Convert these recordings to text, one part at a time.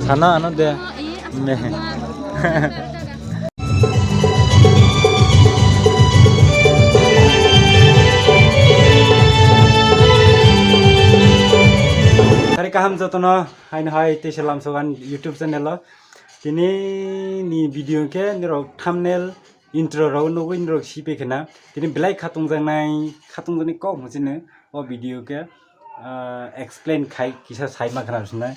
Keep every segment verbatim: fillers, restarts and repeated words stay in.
Sana ano de. Me. Hari kaham jotono, haino hai teisa lamsogan YouTube channel o. Tini ni video ke nirok thumbnail intro rok nugwi nirok sipe khena. Tini belai khatungjaknai, khatungjaknai kok muchino o video ke, ah, explain khai kisa sai ma khana sinai.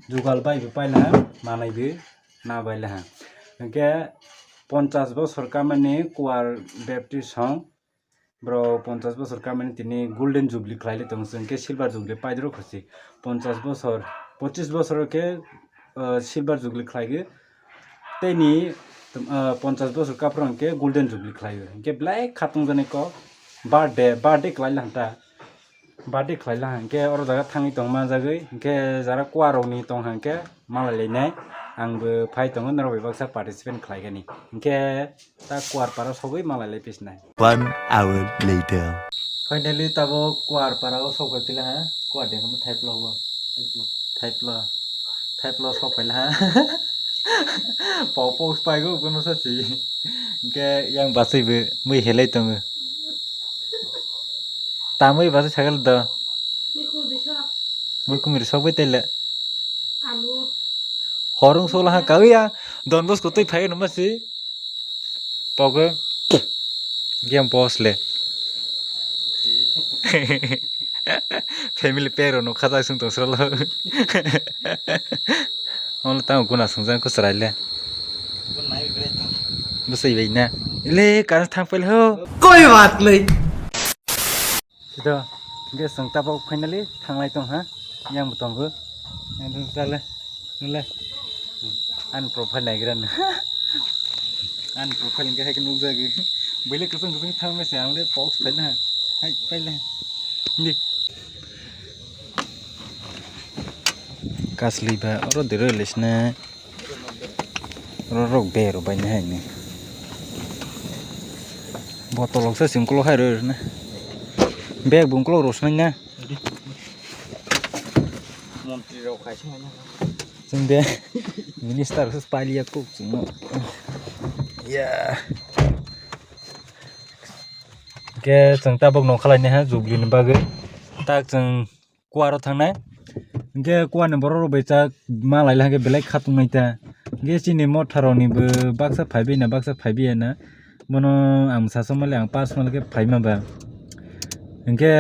Jugal bai bo paila ha, manai bo na baila ha. Hwnkhe ponchas bosor kamani Kuwar Baptist song, bro ponchas bosor kamani tini Golden Jubilee khlaile tongo, hwnkhe Silver Jubilee paidoro khusi. Ponchas bosor, pochis bosor khe, uh, Silver Jubilee khlaigwi, teini, uh, ponchas bosor kaphra hwnkhe Golden Jubilee khlaio. Hwnkhe belai khatungjaknai kok, birthday, birthday khlaile hanta. Birthday khlaila hwnkhe oro jaga thangwi tong manjagwi, hwnkhe jara kuarokni tong hwnkhe malai lainai. Angbo phai tongo, norok bai baksa participant khlaikani. Hwnkhe ta kuar para sogwi malai lai pisnai. One hour later. Finally tabuk kuar para o sok pai pila ha. Kuar de khe thaiplo bo. Thaiplo. Thaiplo sok paila ha. Pok pok pai go bono sa si. Hwnkhe yang basai bo mui helai tongo. Tamwi basa sakal do. Mui kumiri sokbai tele. Horung sola ha kawi ya. Don Bosco twi phai no masi. Pogo. Game boss le. Family pack rok no khajak sung tong srolo. Ono tamo guna sung jang ko chwrai le. Bwsai bai na. Le kar thang pele ho. Koi baat nahi. Sida, hwnkhe chwng tabuk finally thanglai tong ha, yang bo tongo. Yang tong chale, nule. Ani profile naigra na. Ani profile hwnkhe hai khe nukjagwi. Buile kwchwng kwchwng thangma se ang le box paila ha. Hai paila ha. Hindi. Kasli ba oro dero lesna. Oro rok bag rok baina hai ni. Bottle rok se chwng ukulok hai rw na. Bag bo ukulok rw swnai na. Montri rok kaisa hai na. Chwng de minister se pali ya kuk chwng no. Ya. Ke chwng tabuk no khalai ni ha Jubilee ni bagwi. Tak chwng kuaro thangnai. Hwnkhe kuarni borok rok bai chak ma laila hwnkhe belai khatungnai ta. Hwnkhe chini motha rokni bo baksa phaibai na baksa phaibai ya na. Bono ang sasak mali ang personal khe phaima ba. Hwnkhe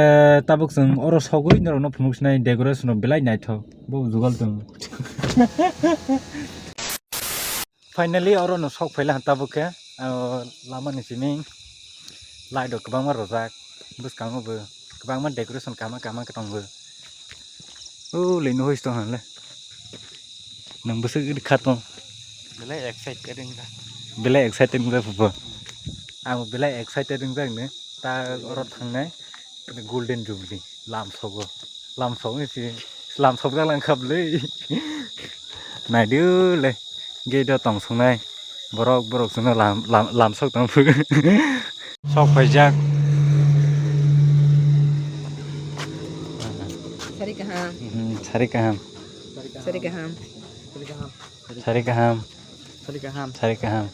tabuk chwng oro sogwi norokno phunuk sinai decoration rok belai naithok. Bo jugal tongo. Finally oro no sok phaila tabuk khe, o, lama ni simi light rok kwbangma rwjak, bwskango bo kwbangma decoration kama kama khe tongo. O lei no hoisto hanle. Nang bwswk ri kha tong. Belai excited wngkha. Belai excited wngkha pupo. Ang belai excited wngjak ni ta oro thangnai. Golden Jubilee lamsogo. Lamsok ni si lamsok jak lang kha bwlwi. Naidu le gate o tong songnai borok borok chwngno lam lam lamsok tong phu. Sok paijak. Sari kaham. Hmm, sari kaham. Sari kaham. Sari kaham. Sari kaham. Sari kaham.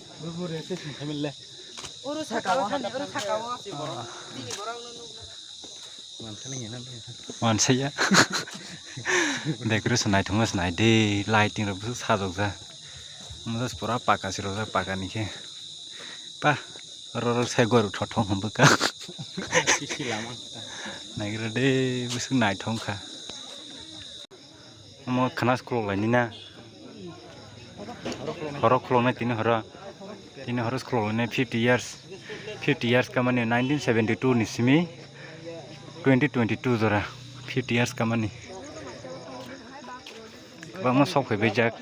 Oro saka o, oro saka o. Bini borok no nukna. Wansaya. Decoration naithokma se nai de, lighting rok bwswk sajokjak. Omo just pura paka se rwjak, paka ni khe. Pa, oro oro sai gor thotho hwn bwkha. Naigra de, bwswk naithok wngkha. Omo khna se khulok lainai na. Horo khuloknai tini horo. Tini horo se khulok lainai fifty years. Fifty years kamani nineteen seventy two ni simi twenty twenty two jora. Fifty years kamani. Kwbangma sok phaibaijak.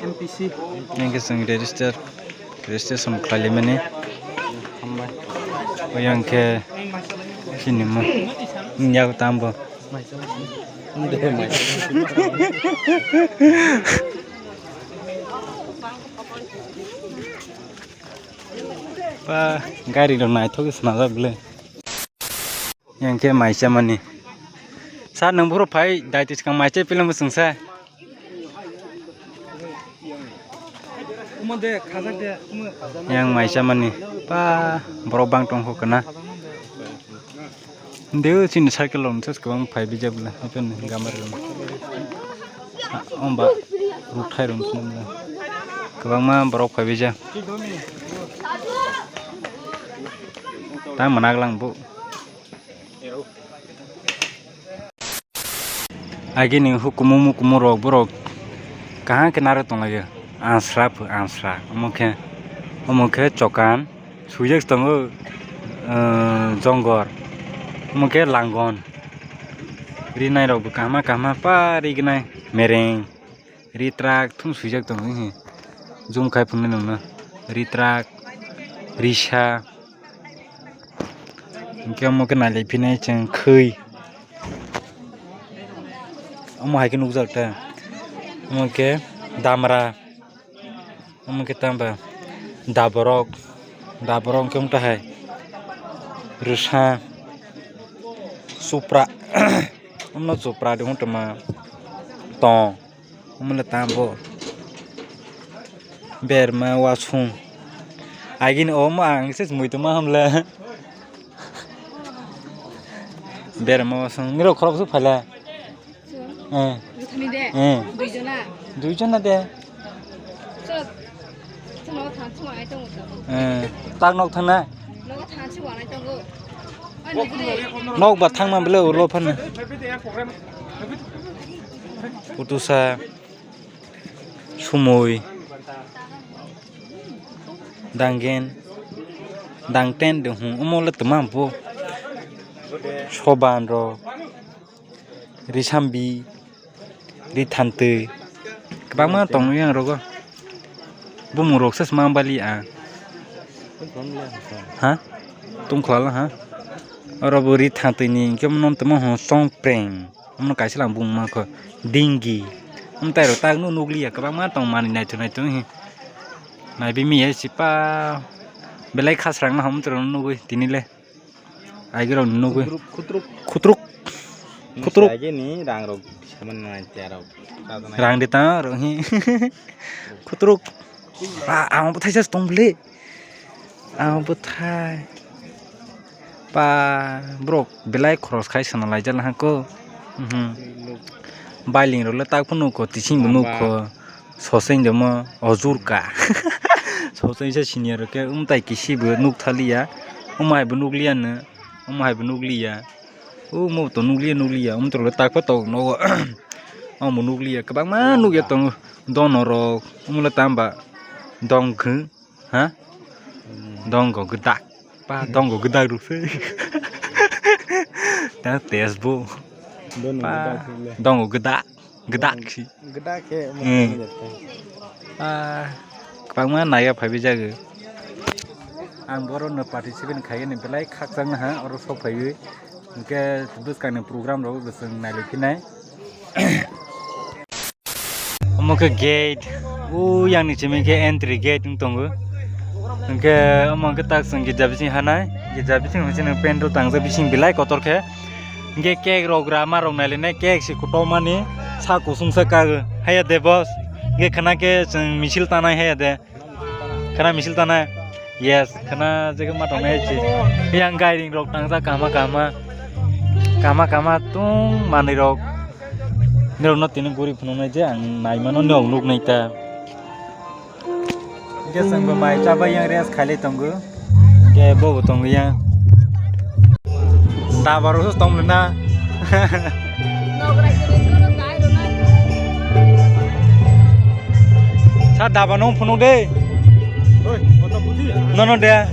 N P C. Yang khe chwng register, registration khlailaimani. Hambai. Yang khe chini mo. Yak tambo. De, mai. Ba, gari rok naithok khe swnajak bwle. Yang khe mai chamani. Sir, nwng buphuru phai daitis kang mai chai film swngsa. Omo de, khajak de, omo. Yang mai chamani. Pa, borok bang tongkho kana. Deu chini cycle rok nwsas kwbang phai bijak bwla. Haikhe gamari rok. Omba ruthai rok nwsas bwla. Kwbangma borok phai bijak. Ta mwnaklang bo. Agini hukumu mukumu rok borok kaham khe narwk tonglaio. Ansra pho ansra. Omo khe, omo khe chokan swijak tongo, ah, jongor. Omo khe langon. Rinai rok bo kahma kahma pa rignai mereng. Ritrak thung swijak tongo he. Zoom khai phunuknai nokno. Ritrak, risa. Hwnkhe omo khe nailai phinai chwng khwi. Omo hai khe nukjak ta. Omo khe damra. Omo khe tamba daborok. Daborok hwnkhe omo tahai rwsa. Supra. Omo no chopra de wngtoma tong. Omo le tamo bo berma wasung. Agini omo ang se mui tongma hamle. Berma wasung. Nirok khorok su phala. Eh. Bwthani de. Eh. Duijona. Duijona de. Chwng nogo thang, chwng ai tongo to. Eh, tak nok thangna? Nogo thang, chwng ai tongo. Ai, nuguri. Nok ba thangma bele ulo phan. Putusa, sumui, danggen, dangten de hung, omo le tma bo. Soban ro. Risambi, rithantwi, kwbangma tongwi ang rogo. Bumung rok se sma bali a. Ha? Tungkhlala ha? Oro bo rithantwi ni hwnkhe mono tongmo hwn songpreng. Omo kaisa lang bumung mankho. Dingi. Omo tai rok tak nuk nukliya kwbangma tong manwi naithok naithok hi. Naibi miya sipa belai khasrang na hom tong nugwi tini le. Aigirok nugwi. Khutruk, khutruk. Khutruk. Khutruk. Aigini rang rok saman nai tiarok. Rang de ta rok hi. Khutruk. Ah, ang bwthai sa tong bwle. Ang bwthai. Pa borok belai khoros khai sana laijak ha ko. Mhm. Bailing rok le tak phano ko tising bo nuk ko. Soseng de mo ojurka. Soseng se senior khe wng tai kisi bo nuk thaliya. Omo hai bo nukliya no. Omo hai bo nukliya. Omo to nukliya nukliya. Omo to tak pha tok nogo. Omo nukliya. Kwbangma nukya tongo. Dono rok. Omo le tamba. Dong khe. Ha? Dongo gdak. Pa dongo gdak ruk se. Ta tes bo. Dongo gdak le. Dongo gdak. Gdak si. Gdak khe. Hmm. Ah, kwbangma naiya phaiwi jago. Ang boro no participate khaiyani belai khakchangna ha oro sok phaiwi. Hwnkhe bwskangni program rok bo chwng nailai phinai. Omo khe gate, o yang ni simi khe entry gate wng tongo. Hwnkhe omo khe tak chwng girja bising hanai, girja bising hwnwi chwng pendel tangjak bising belai kotor khe. Hwnkhe cake rok rama rok nailainai, cake se kotormani sa kusung sa kago. Haiya de boss, hwnkhe khwna khe chwng misil tanai haiya de. Khwna misil tanai. Yes, khwna jagwi ma tongnai se. Yang gairing rok tangjak kahma kahma. Kahma kahma tung manwi rok. Nirok no tini guri phunuknai je ang naimano nok nuknai ta. Hwnkhe chwng bo mai chabai yang rest khailai tongo. Hwnkhe bo bo tongo yang. Daba rok se tong na. Sa daba no phunuk de. Nono de.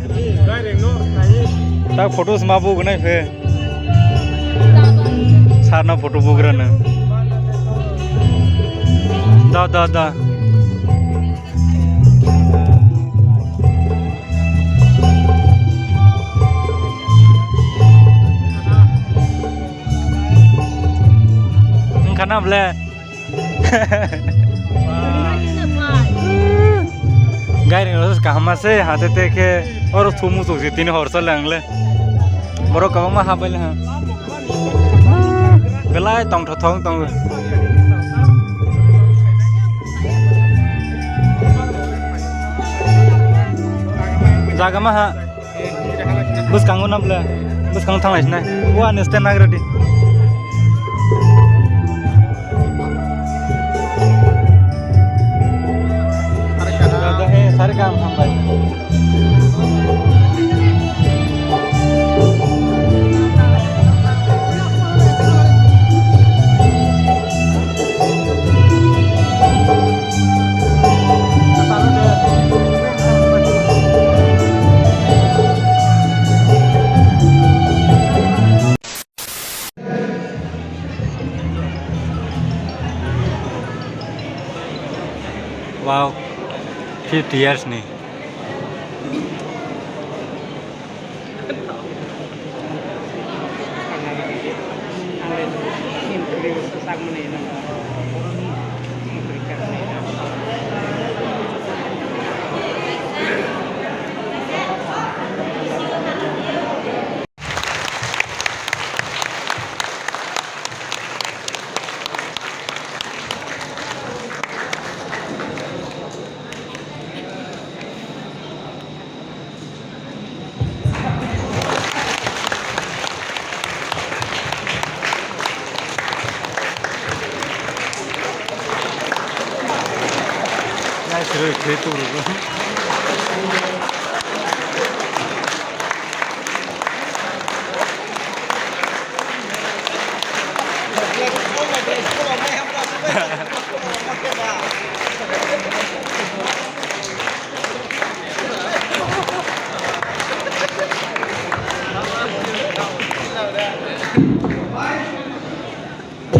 Tak photo sma bo gnai phe. Sar no photo bo grana. Da da da. Wngkha na ble? Gairing rok kaham se hate te khe oro thumu chuk se tini hor sale ang le. Borok kwbangma habai le ha. Belai tongthothong tongo. Jaga maha. Bwskango na bwle. Bwskango thang lai sinai. O ani stand nagra di. Sari kaham hambai. Wow, fifty years ni.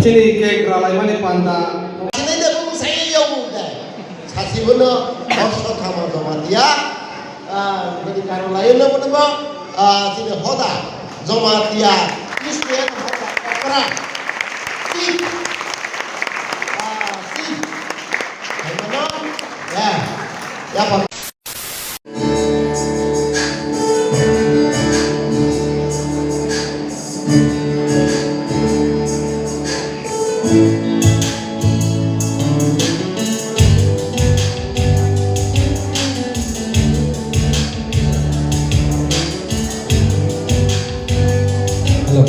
Chini cake ralaimani panda. Chini de bung sai yong de. Sasi bono hosto thama joma dia. Ah, bini karo layo no bono bo. Ah, chini hoda joma dia. Christian hoda okra. Sik. Ah, sik. Hai mano. Ya. Ya pa. Hello.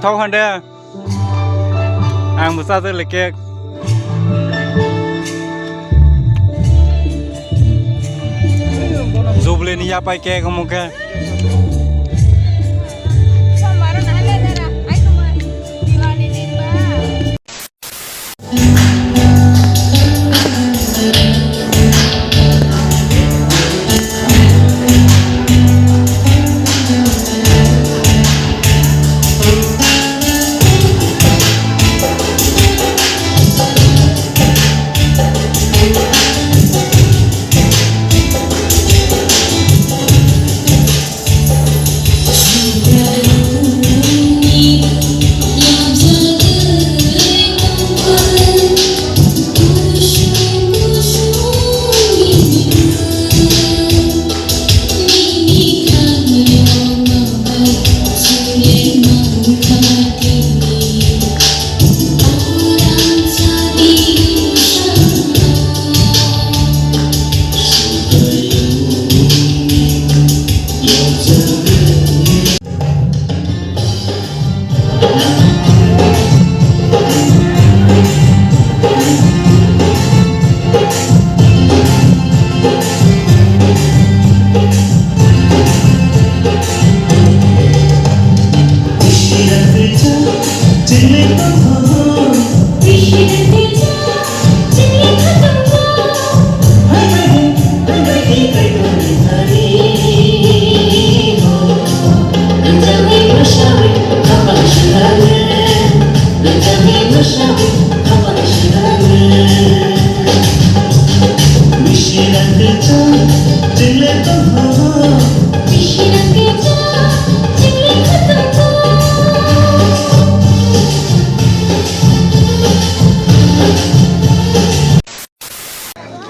Thok hande. Ang bwsa de le cake. Jubilee ni yapai cake omo khe.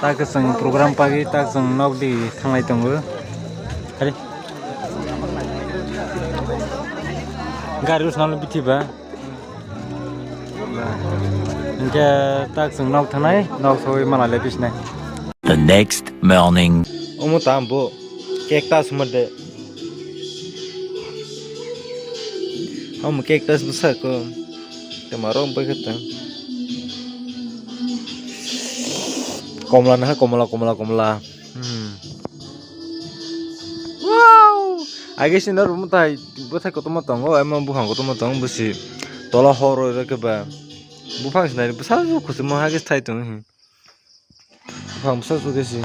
Tak chwng program pagwi tak chwng nok di thanglai tongo. Hari. Gari usnalo bithi ba. Hingke tak chwng nok thanai, nok soi mala le bisnai. The next morning. Omo ta ambo cactus mode. Omo cactus bwsa ko. Tama rong bai khe ta. Komla na komla, komla, komla. Hmm. Wow! Age sini oro bwthai, bwthai kotorma tongo, emo buphang kotorma tongo, bwsi tola hor roi roi khe ba. Buphang sinai bwsa kuchukma hage thai tongo. Buphang bwsa khe si.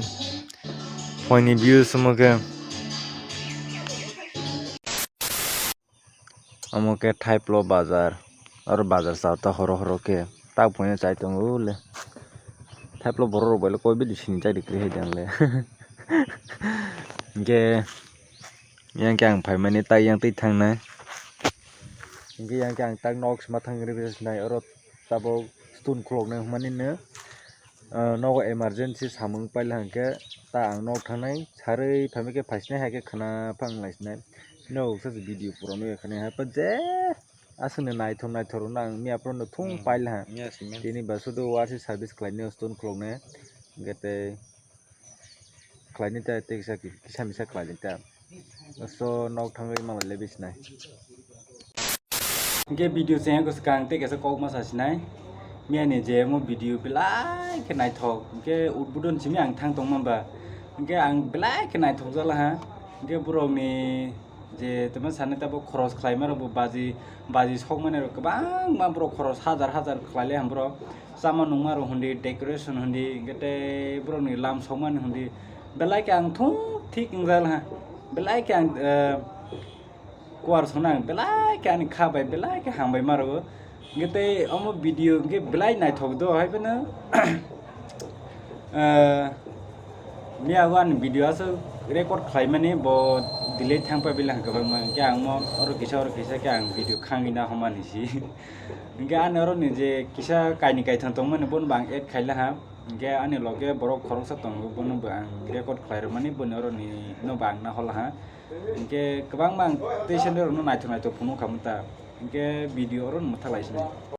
Hoi ni view se mo khe. Omo khe Thaiplo bazar, oro bazar sa ta horo horo khe tak buino chai tongo le. Thaiplo borok rok bai le koi bili sini chai rikri hai dang le. Hingke yang khe ang phaimani tak yang twi thangnai. Hingke yang khe ang tak nok sima thang rikri sinai oro tabok stone khulok nai hwnmani no. Ah, nogo emergency samung paila hwnkhe ta ang nok thangnai, sarwi phaimikhe phaisinai, haikhe khwna phang laisinai. Nogo kisa video pura nukya khani, haiphano je aswkni naithok naithok rwno ang miya phano thung Hmm. paila ha. Miya simi. Tini ba sudu warsi service khlainai stone khuloknai, hwnkhe tei khlainai ta tei kisa kisa misa khlainai ta. So nok thangwi manlai le bisinai. Hingke video chengya kwchwkang tei kaisa kokma sasinai. Miyani je omo video belai khe naithok. Hingke udbudon simi ang thang tongma ba. Hingke ang belai khe naithok jala ha. Hingke borokni je tamo sanai tabo khoros khlaima rokbo baji, baji sokmani rok kwbangma borok khoros hajar hajar khlailai ha borok. Chama nungma rok hundi, decoration hundi, hingke tei borokni lam sokmani hundi. Belai khe ang thung thik wngjala ha. Belai khe ang, eh, Kuar sona ang belai khe ani kha bai belai khe hambai ma rwo. Hingke tei omo video hingke belai naithok do, hai phano, eh, miya o ani video aswk record khlaimani bo delete thang pai belai kwbangma. Hingke ang mo oro kisa oro kisa khe ang video khangwi na homa ni si. Hingke ani oro ni je kisa kaini kaitham tongmani bono bo ang add khaila ha. Hingke ani loge borok khoroksa tongo, bono bo ang record khlai rwmani, boni oro ni no bo ang na hola ha. Hingke kwbangma ang tei sendai rokno naithok naithok phunuk kha manta. Hingke video oro mwthalai sini.